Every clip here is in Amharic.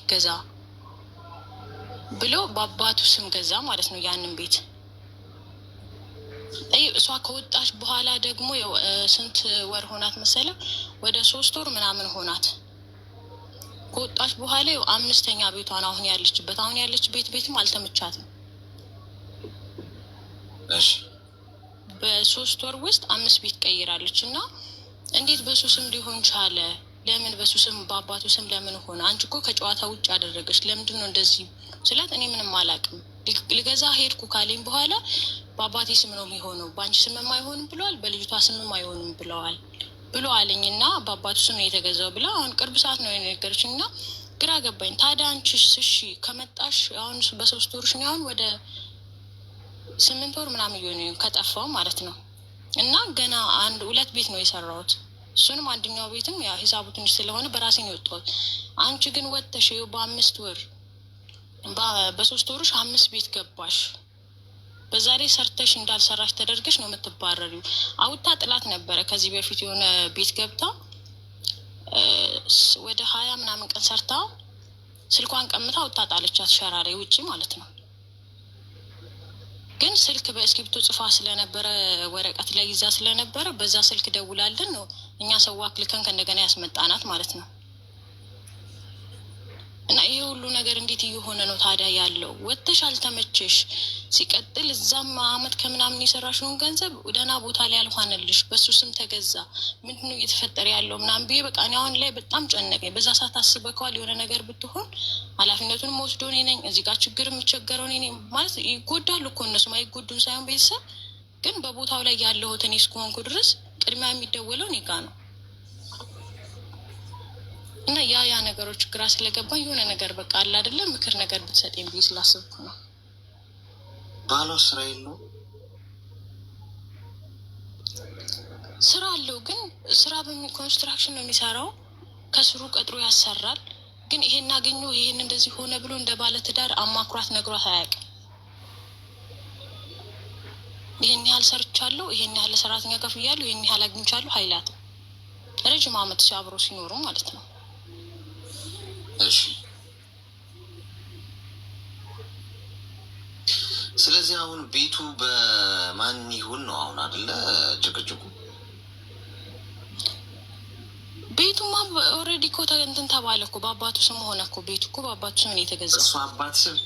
ይገዛ ብሎ በአባቱ ስም ገዛ ማለት ነው ያንን ቤት። እሷ ከወጣች በኋላ ደግሞ ስንት ወር ሆናት መሰለ? ወደ 3 ወር ምናምን ሆናት። ከወጣች በኋላ አምስተኛ ቤቷን አሁን ያለችበት አሁን ያለችበት ቤትም አልተመቻትም። በ3 ወር ውስጥ አምስት ቤት ቀይራለች። እና እንዴት በሱ ስም ሊሆን ቻለ? ለምን በሱ ስም በአባቱ ስም ለምን ሆነ? አንቺ እኮ ከጨዋታ ውጭ አደረገች። ለምንድን ነው እንደዚህ ስላት፣ እኔ ምንም አላውቅም፣ ልገዛ ሄድኩ ካለኝ በኋላ በአባቴ ስም ነው የሚሆነው፣ በአንቺ ስምም አይሆንም ብለዋል፣ በልጅቷ ስምም አይሆንም ብለዋል ብሎ አለኝ እና በአባቱ ስም ነው የተገዛው ብላ አሁን ቅርብ ሰዓት ነው የነገረችኝ እና ግራ ገባኝ። ታዲያ አንቺስ እሺ ከመጣሽ አሁን በ3 ወርሽ ነው፣ አሁን ወደ 8 ወር ምናምን እየሆነ ከጠፋው ማለት ነው። እና ገና አንድ ሁለት ቤት ነው የሰራሁት። እሱንም አንደኛው ቤትም ያ ሂሳቡ ትንሽ ስለሆነ በራሴ ነው የወጣሁት። አንቺ ግን ወጥተሽ ይኸው በ5 ወር በ3 ወርሽ አምስት ቤት ገባሽ። በዛ ላይ ሰርተሽ እንዳልሰራሽ ተደርገሽ ነው የምትባረሪው። አውታ ጥላት ነበረ። ከዚህ በፊት የሆነ ቤት ገብታ ወደ 20 ምናምን ቀን ሰርታ ስልኳን ቀምታ አውታ ጣለቻት፣ ሸራ ላይ ውጭ ማለት ነው። ግን ስልክ በእስክሪብቶ ጽፋ ስለነበረ ወረቀት ላይ ይዛ ስለነበረ በዛ ስልክ ደውላልን ነው እኛ ሰው አክልከን ከእንደገና ያስመጣናት ማለት ነው። እና ይሄ ሁሉ ነገር እንዴት እየሆነ ነው ታዲያ ያለው? ወጥተሽ አልተመቸሽ፣ ሲቀጥል እዛም አመት ከምናምን የሰራሽውን ገንዘብ ደህና ቦታ ላይ አልሆነልሽ፣ በሱ ስም ተገዛ። ምንድነው እየተፈጠረ ያለው ምናምን ብዬ በቃ እኔ አሁን ላይ በጣም ጨነቀኝ። በዛ ሰዓት አስበከዋል የሆነ ነገር ብትሆን ኃላፊነቱን ወስዶ እኔ ነኝ እዚህ ጋር ችግር የሚቸገረው እኔ ነኝ ማለት ይጎዳሉ እኮ እነሱም አይጎዱም ሳይሆን ቤተሰብ ግን በቦታው ላይ ያለሁት እኔ እስከሆንኩ ድረስ ቅድሚያ የሚደወለው እኔ ጋ ነው። እና ያ ያ ነገሮች ግራ ስለገባኝ የሆነ ነገር በቃ አለ አይደለም ምክር ነገር ብትሰጠኝ ብዬ ስላሰብኩ ነው። ባሏ ስራ የለውም? ስራ አለው፣ ግን ስራ construction ነው የሚሰራው። ከስሩ ቀጥሮ ያሰራል። ግን ይሄን አገኘሁ ይሄን እንደዚህ ሆነ ብሎ እንደ ባለ ትዳር አማክሯት ነግሯት አያውቅም። ይሄን ያህል ሰርቻለሁ፣ ይሄን ያህል ሰራተኛ ከፍያለሁ፣ ይሄን ያህል አግኝቻለሁ አይላትም። ረጅም ዓመት አብሮ ሲኖሩ ማለት ነው። እሺ፣ ስለዚህ አሁን ቤቱ በማን ይሁን ነው አሁን አይደለ ጭቅጭቁ? ቤቱማ already እኮ እንትን ተባለ እኮ በአባቱ ስም ሆነ እኮ ቤቱ እኮ በአባቱ ስም ነው የተገዛው። በእሱ አባት ስም?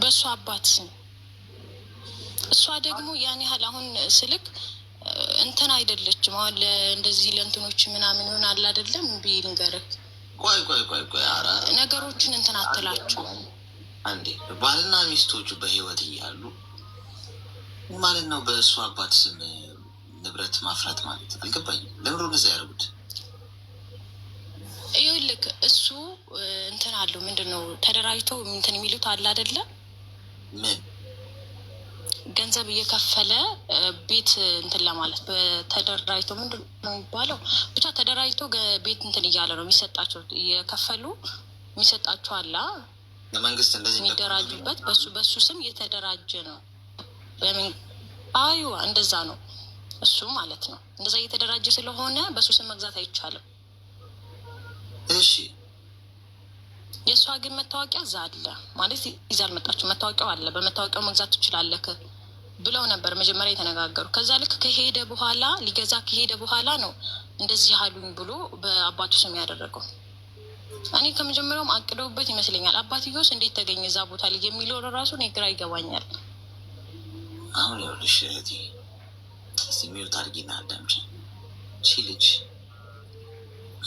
በእሱ አባት ስም። እሷ ደግሞ ያን ያህል አሁን ስልክ እንትን አይደለችም። አሁን እንደዚህ ለእንትኖች ምናምን ይሆናል አይደለም ብዬ ልንገርህ። ቆይ ቆይ ቆይ ቆይ፣ ኧረ ነገሮችን እንትን አትላቸው። አንዴ፣ ባልና ሚስቶቹ በህይወት እያሉ ማለት ነው በእሱ አባት ስም ንብረት ማፍራት ማለት አልገባኝም። ለምሮ እንደዛ ያደርጉት? ይኸውልህ እሱ እንትን አለው ምንድን ነው ተደራጅቶ እንትን የሚሉት አለ አይደለ? ምን? ገንዘብ እየከፈለ ቤት እንትን ለማለት ተደራጅቶ ምንድን ነው የሚባለው? ብቻ ተደራጅቶ ቤት እንትን እያለ ነው የሚሰጣቸው፣ እየከፈሉ የሚሰጣቸው አላ ለመንግስት እንደዚህ የሚደራጁበት በሱ ስም እየተደራጀ ነው። በምን አይዋ እንደዛ ነው እሱ ማለት ነው። እንደዛ እየተደራጀ ስለሆነ በሱ ስም መግዛት አይቻልም። እሺ። የእሷ ግን መታወቂያ እዛ አለ ማለት ይዛ አልመጣችም። መታወቂያው አለ፣ በመታወቂያው መግዛት ትችላለህ ብለው ነበር መጀመሪያ የተነጋገሩ። ከዛ ልክ ከሄደ በኋላ ሊገዛ ከሄደ በኋላ ነው እንደዚህ አሉኝ ብሎ በአባቱ ስም ያደረገው። እኔ ከመጀመሪያውም አቅደውበት ይመስለኛል። አባትዮስ እንዴት ተገኘ እዛ ቦታ ላይ የሚለው ራሱ እኔ ግራ ይገባኛል። አሁን ይኸውልሽ እህቴ፣ እስኪ mute አድርጊና አዳምጪ። እቺ ልጅ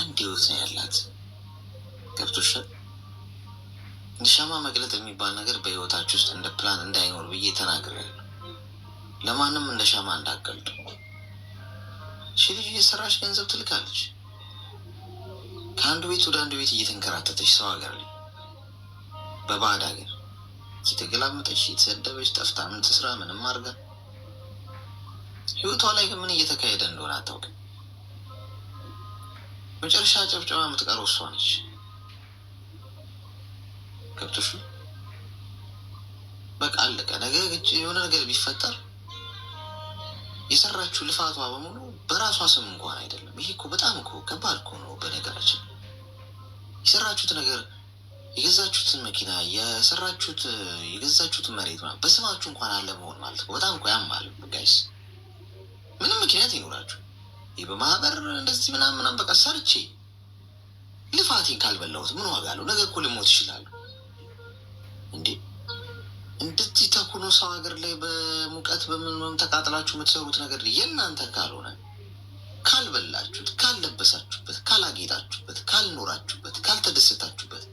አንድ ህይወት ነው ያላት። ገብቶሻል? ሻማ መቅለጥ የሚባል ነገር በህይወታችሁ ውስጥ እንደ ፕላን እንዳይኖር ብዬ ተናግሬያለሁ። ለማንም እንደ ሻማ እንዳቀልጡ። እሺ፣ ልጅ እየሰራች ገንዘብ ትልካለች። ከአንዱ ቤት ወደ አንዱ ቤት እየተንከራተተች ሰው ሀገር ላይ በባዕድ ሀገር እየተገላመጠች እየተሰደበች ጠፍታ ምን ትስራ ምንም አድርጋ ህይወቷ ላይ ግን ምን እየተካሄደ እንደሆነ አታውቅም። መጨረሻ ጨብጨባ የምትቀረው እሷ ነች። ገብቶሽ? በቃ አለቀ። ነገ የሆነ ነገር ቢፈጠር የሰራችው ልፋቷ በሙሉ በራሷ ስም እንኳን አይደለም። ይሄ እኮ በጣም እኮ ከባድ እኮ ነው። በነገራችን የሰራችሁት ነገር፣ የገዛችሁትን መኪና፣ የሰራችሁት የገዛችሁትን መሬት በስማችሁ እንኳን አለመሆን ማለት በጣም እኮ ያማል guys። ምንም ምክንያት ይኖራችሁ ይህ በማህበር እንደዚህ ምናምን ምናምን በቃ ሰርቼ ልፋቴን ካልበላሁት ምን ዋጋ አለው? ነገ እኮ ልሞት ይችላሉ እንዴ! እንደዚህ ተኩኖ ሰው ሀገር ላይ በሙቀት በምን ተቃጥላችሁ የምትሰሩት ነገር የእናንተ ካልሆነ፣ ካልበላችሁት፣ ካልለበሳችሁበት፣ ካላጌጣችሁበት፣ ካልኖራችሁበት፣ ካልተደሰታችሁበት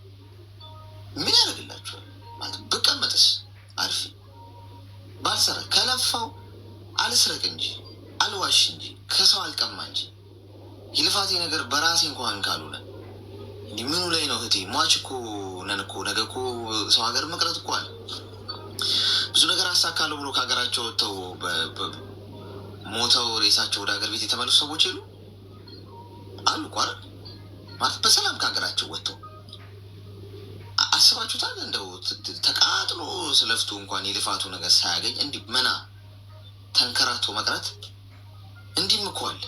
ምን ያደርግላችኋል? ማለት ብቀመጥስ አርፌ ባልሰራ፣ ከለፋው አልስረቅ እንጂ፣ አልዋሽ እንጂ፣ ከሰው አልቀማ እንጂ፣ የልፋቴ ነገር በራሴ እንኳን ካልሆነ እንዲህ ምኑ ላይ ነው እህቴ? ሟች እኮ ነን እኮ። ነገ እኮ ሰው ሀገር መቅረት እኮ አለ። ብዙ ነገር አሳካለሁ ብሎ ከሀገራቸው ወጥተው ሞተው ሬሳቸው ወደ ሀገር ቤት የተመለሱ ሰዎች የሉ አሉ እኮ አይደል? ማለት በሰላም ከሀገራቸው ወጥተው አስባችሁታል? እንደው ተቃጥሎ ስለፍቱ እንኳን የልፋቱ ነገር ሳያገኝ እንዲህ መና ተንከራቶ መቅረት እንዲህም እኮ አለ።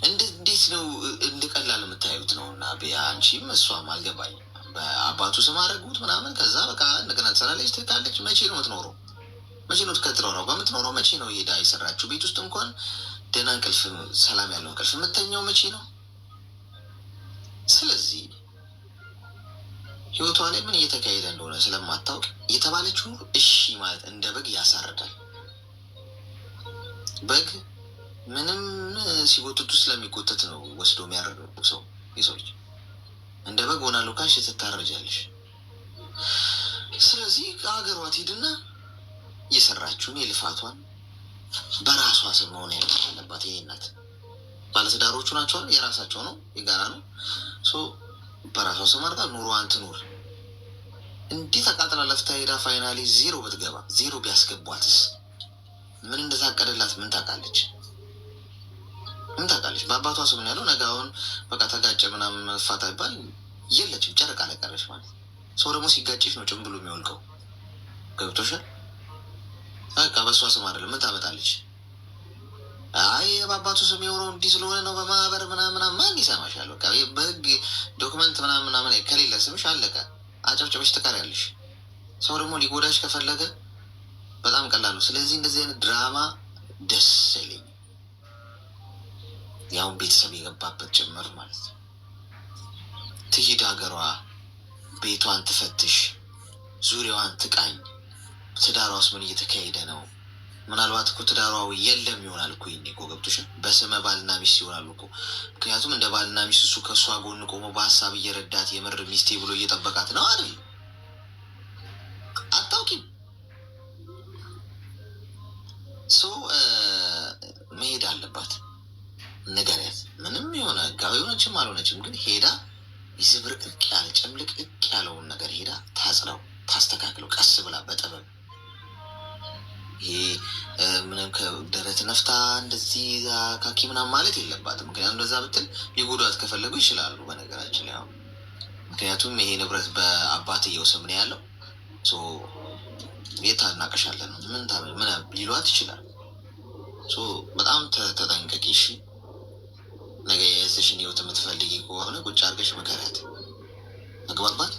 እንዴት ነው እንደ ቀላል የምታዩት ነው? እና አንቺም እሷም አልገባኝም። በአባቱ ስም አደረጉት ምናምን፣ ከዛ በቃ እንደገና ትሰራለች፣ ትካለች። መቼ ነው የምትኖረው? መቼ ነው ከትኖረው በምትኖረው? መቼ ነው ሄዳ የሰራችው ቤት ውስጥ እንኳን ደህና እንቅልፍ፣ ሰላም ያለው እንቅልፍ የምተኛው መቼ ነው? ስለዚህ ህይወቷ ላይ ምን እየተካሄደ እንደሆነ ስለማታውቅ የተባለችው እሺ ማለት እንደ በግ ያሳርዳል። በግ ምንም ሲጎትቱ ስለሚጎተት ነው ወስዶ የሚያደርገው ሰው። የሰው ልጅ እንደ በግ ሆናለሁ ካልሽ ትታረጃለሽ። ስለዚህ ሀገሯ ትሄድና የሰራችውን የልፋቷን በራሷ ስም መሆን ያለባት። የኔ እናት ባለትዳሮቹ ናቸዋል። የራሳቸው ነው፣ የጋራ ነው። በራሷ ስም አድርጋ ኑሯን ትኑር። እንዲህ ተቃጥላ ለፍታ ሄዳ finally ዜሮ ብትገባ፣ ዜሮ ቢያስገቧትስ ምን እንደታቀደላት ምን ታውቃለች? ምን ታውቃለች? በአባቷ ስም ነው ያለው። ነገ አሁን በቃ ተጋጨ ምናምን መፋታ ይባል የለችም፣ ጨረቃ ላይ ቀረች ማለት። ሰው ደግሞ ሲጋጭሽ ነው ጭንብሉ የሚወልቀው። ገብቶሻል? በቃ በእሷ ስም አይደለም፣ ምን ታመጣለች? አይ በአባቱ ስም የሆነው እንዲህ ስለሆነ ነው በማህበር ምናምን፣ ማን ይሰማሻል? በቃ በህግ document ምናምን ምናምን ከሌለ ስምሽ አለቀ። አጨብጨበሽ ትቀሪያለሽ። ሰው ደግሞ ሊጎዳሽ ከፈለገ በጣም ቀላል ነው። ስለዚህ እንደዚህ አይነት ድራማ ደስ አይለኝም። ያሁን ቤተሰብ የገባበት ጭምር ማለት ነው። ትሂድ ሀገሯ፣ ቤቷን ትፈትሽ፣ ዙሪያዋን ትቃኝ። ትዳሯስ ምን እየተካሄደ ነው? ምናልባት እኮ ትዳሯ የለም ይሆናል እኮ። ይሄኔ እኮ ገብቶሻል። በስመ ባልና ሚስት ይሆናሉ እኮ። ምክንያቱም እንደ ባልና ሚስት እሱ ከእሷ ጎን ቆሞ በሀሳብ እየረዳት የምር ሚስቴ ብሎ እየጠበቃት ነው አይደል? አታውቂም። So መሄድ አለባት። ንገሪያት። ምንም የሆነ ህጋዊ ሆነችም አልሆነችም ግን ሄዳ ዝብርቅርቅ ያለ ጭምልቅልቅ ያለውን ነገር ሄዳ ታጽዳው፣ ታስተካክለው፣ ቀስ ብላ በጥበብ። ይሄ ምንም ከደረት ነፍታ እንደዚህ ካኪ ምናምን ማለት የለባትም። ምክንያቱም እንደዛ ብትል ሊጎዷት ከፈለጉ ይችላሉ። በነገራችን ላይ አሁን ምክንያቱም ይሄ ንብረት በአባትየው ስም ነው ያለው። የት ታናቀሻለን ምን ምን ሊሏት ይችላል። በጣም ተጠንቀቂ እሺ። ነገ የእህትሽን ህይወት የምትፈልጊ ከሆነ ቁጭ አድርገሽ ምከሪያት። መግባባት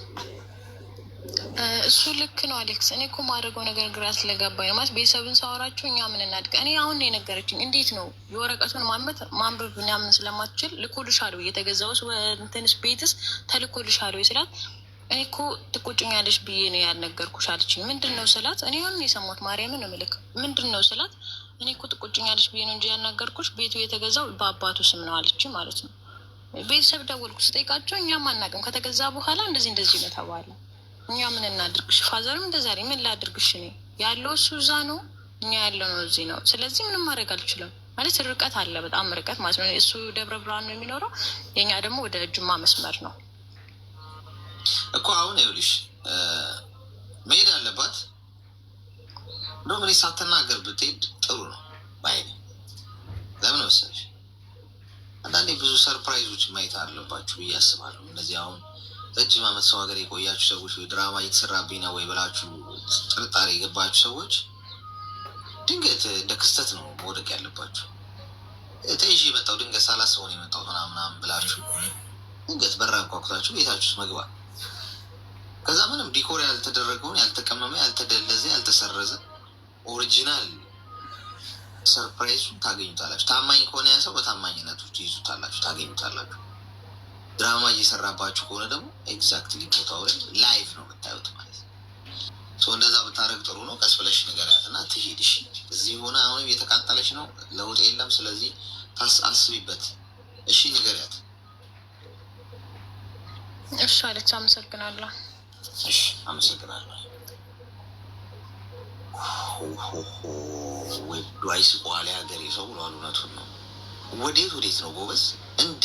እሱ ልክ ነው አሌክስ። እኔ እኮ ማድረገው ነገር ግራ ስለገባኝ ነው። ማለት ቤተሰብን ሳወራቸው እኛ ምን እናድርግ? እኔ አሁን ነው የነገረችኝ። እንዴት ነው የወረቀቱን ማመት ማንበብ ምናምን ስለማትችል ልኮልሻለሁ፣ የተገዛውስ እንትንስ ቤትስ ተልኮልሻለሁ ስላት እኔ እኮ ትቆጭኛለሽ ብዬ ነው ያልነገርኩሽ አለችኝ። ምንድን ነው ስላት፣ እኔ አሁን የሰማሁት ማርያምን ነው ምልክ። ምንድን ነው ስላት፣ እኔ እኮ ትቆጭኛለሽ ብዬ ነው እንጂ ያልነገርኩሽ ቤቱ የተገዛው በአባቱ ስም ነው አለችኝ ማለት ነው። ቤተሰብ ደወልኩ ስጠይቃቸው እኛም አናውቅም፣ ከተገዛ በኋላ እንደዚህ እንደዚህ ነው ተባለ። እኛ ምን እናድርግሽ? Father ም እንደዛ ምን ላድርግሽ? እኔ ያለው እሱ እዛ ነው፣ እኛ ያለው ነው እዚህ ነው። ስለዚህ ምንም ማድረግ አልችልም ማለት ርቀት አለ፣ በጣም ርቀት ማለት ነው። እሱ ደብረ ብርሃን ነው የሚኖረው፣ የኛ ደግሞ ወደ ጅማ መስመር ነው እኮ። አሁን ይኸውልሽ መሄድ አለባት። እንደውም እኔ ሳትናገር ብትሄድ ጥሩ ነው ባይ ነኝ። ለምን መሰለሽ አንዳንዴ ብዙ surprise ኦች ማየት አለባችሁ ብዬ አስባለሁ። እነዚህ አሁን ረጅም ዓመት ሰው ሀገር የቆያችሁ ሰዎች ወይ ድራማ እየተሰራብኝ ነው ወይ ብላችሁ ጥርጣሬ የገባችሁ ሰዎች ድንገት እንደ ክስተት ነው መውደቅ ያለባችሁ። ተይዤ የመጣው ድንገት ሳላስበው ነው የመጣሁት ምናምን ምናምን ብላችሁ ድንገት በር አንኳኩታችሁ ቤታችሁ ውስጥ መግባት፣ ከዛ ምንም decor ያልተደረገውን፣ ያልተቀመመ፣ ያልተደለዘ፣ ያልተሰረዘ original surprise ኡን ታገኙታላችሁ። ታማኝ ከሆነ ያ ሰው በታማኝነቱ ትይዙታላችሁ፣ ታገኙታላችሁ። ድራማ እየሰራባችሁ ከሆነ ደግሞ exactly ቦታው ላይ live ነው የምታዩት ማለት ነው። እንደዛ ብታደርግ ጥሩ ነው። ቀስ ብለሽ ንገሪያት እና ትሄድ። እሺ፣ እዚህ ሆነ አሁንም እየተቃጠለች ነው፣ ለውጥ የለም። ስለዚህ አስቢበት። እሺ፣ ንገሪያት። እሺ አለች። አመሰግናለሁ። እሺ፣ አመሰግናለሁ። ወዶ አይስቋል ሀገሬ ሰው ብሏል። እውነቱን ነው። ወዴት ወዴት ነው ጎበዝ እንዴ?